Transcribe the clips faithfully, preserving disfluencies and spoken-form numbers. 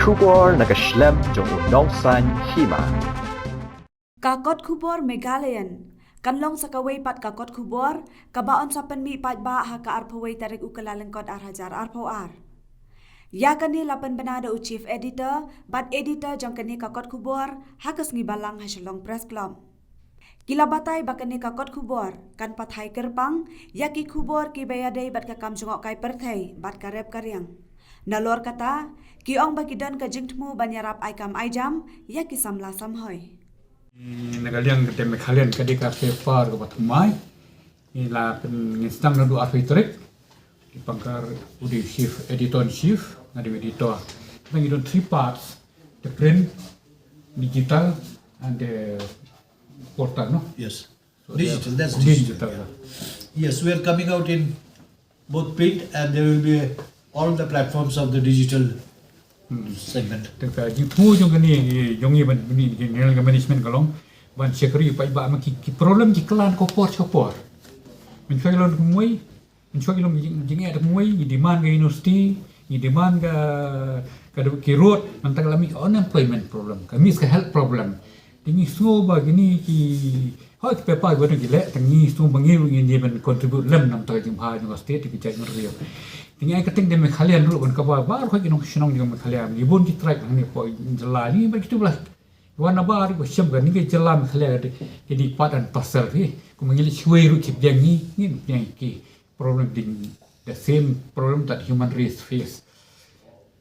Khubor na ka shlem jong u nongsan hima. Ka kot khubor Meghalayan kan long sa kawei pat ka kot khubor kaba yn sa pynmih paidbah ha ka arphew wei tarik u Kyllalyngkot ar hajar arphew ar. Ïa kane la pynbna da u chief editor bad editor jong kane ka kot khubor ha ka sngi Balang ha Shillong Press Club. Ki la batai ba kane ka kot khubor kan pathai kyrpang ïa ki khubor kiba ïadei bad ka kam jngohkai pyrthei bad ka rep ka riang. Nalor kata, ki ong ba ki don ka jingthmu ban ïarap ai kam ai jam ïa ki samla samhoi. Na ka liang ka Meghalayan ka dei ka paper kaba thymmai. Ngi la pyn, ngin sdang naduh arphew tarik. Dipankar u dei chief, editor in chief, nga dei editor. Ngi don three parts, the print, digital and the portal, no? Yes. So digital, that's digital. Digital. Yes, we are coming out in both print and there will be all the platforms of the digital segment. Te ka jingthmu jong kane, jong ngi ban, ngi, ngi, ngi, management ka long ban shakri paidbah ma ki, ki problem ki kylla na ka por sha ka por. Mynshuwa ki long kumwei, mynshuwa ki long jing, jingeh kumwei, ngi demand ka university, ngi demand ka, ka ki road, mynta ka la mih ka unemployment problem, ka mih ka health problem. Te ngi sngew ba kine ki, hooid ki paper kiba don ki leh, te ngi sngew ba ngi ruh ngin ïa ban contribute lem namar ka jingbha jong ka state, ka jaitbynriew. Te ngi ai kyrteng da Meghalaya ruh ban kaba baroh ki nongshong shnong jong Meghalaya, ngi bun ki tribe hangne hapoh jylla ngi bad kitu ba la wan nabar ruh ba shem kane ka jylla Meghalaya ka dei part and parcel hi. Kumba ngi leit shawei ruh ki pdiang ngi, ngi pdiang ki. Problem dei, the same problem that human race face.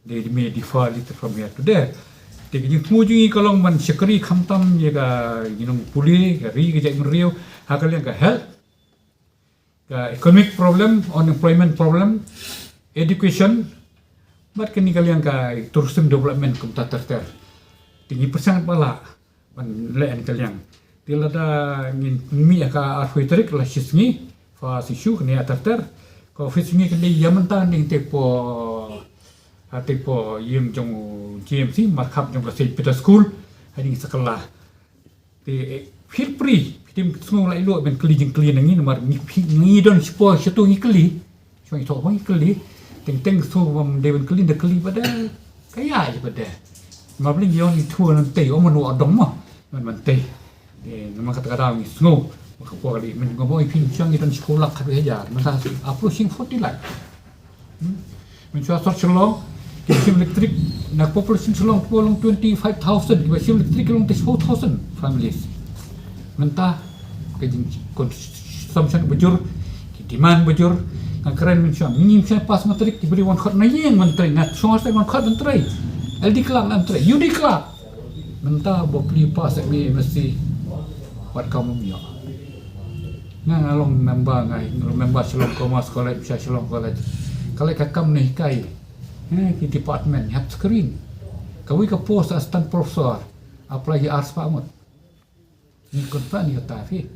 They may differ little from here to there. Te ka jingthmu jong ngi ka long ban shakri khamtam ïa ka, you know, pule ka ri ka jaitbynriew ha ka liang ka health, ka economic problem, unemployment problem, education, bad kane ka liang ka tourism development kumta ter ter. Te ngi pyrshang ba lah ban leh ïa kane ka liang. Te lada ngin mih ha ka arphew tarik la shi sngi, first issue kane ïa ter ter. Ka office ngi kane ïa mynta ngi te po, ha te po ïing jong J M C, markhap jong ka Saint Peter School, ha ding sa kylla. Te, eh, feel free, phi tim sngew la ïoh ban kylli jingkylli na ngi namar ngi, ngi don shipor shatu ngi kylli. Shong ito ba ngi kylli. Teng teng sngew bym dei ban kylli da kylli bad da ka ïa ïa bad da. Ma bling ïong i thu nan tei, o man wa dong ma. Man man tei. Eh, namar kata ka daw ngi sngew. Ba ka por ka dei, men ngam oi phi shong i don shipor lak khatwei hajar. Mynta approaching forty lakh. Hmm? Mynshuwa sor Shillong, ki shim electric, na population Shillong, ki long twenty-five thousand, kiba shim electric ki long thirty-four thousand families. Mynta, ka jing consumption ba jur, ki demand ba jur, nga kren mynshuwa, mynshwa pass matric, ki briew wan khot na ïing ban trei, na shong state wan khot ban trei. L D clerk ban trei, U D clerk. Mynta ba pli pass M A M S C, wat kam ym ïoh. Nga nga long member, nga long member Shillong Commerce College, sha Shillong College. Ka leh ka kam ne hikai. Eh, ki department, hap screen. Kawei ka post assistant professor, apply hi ar spah ngut. Ni konfirm ni kata phi.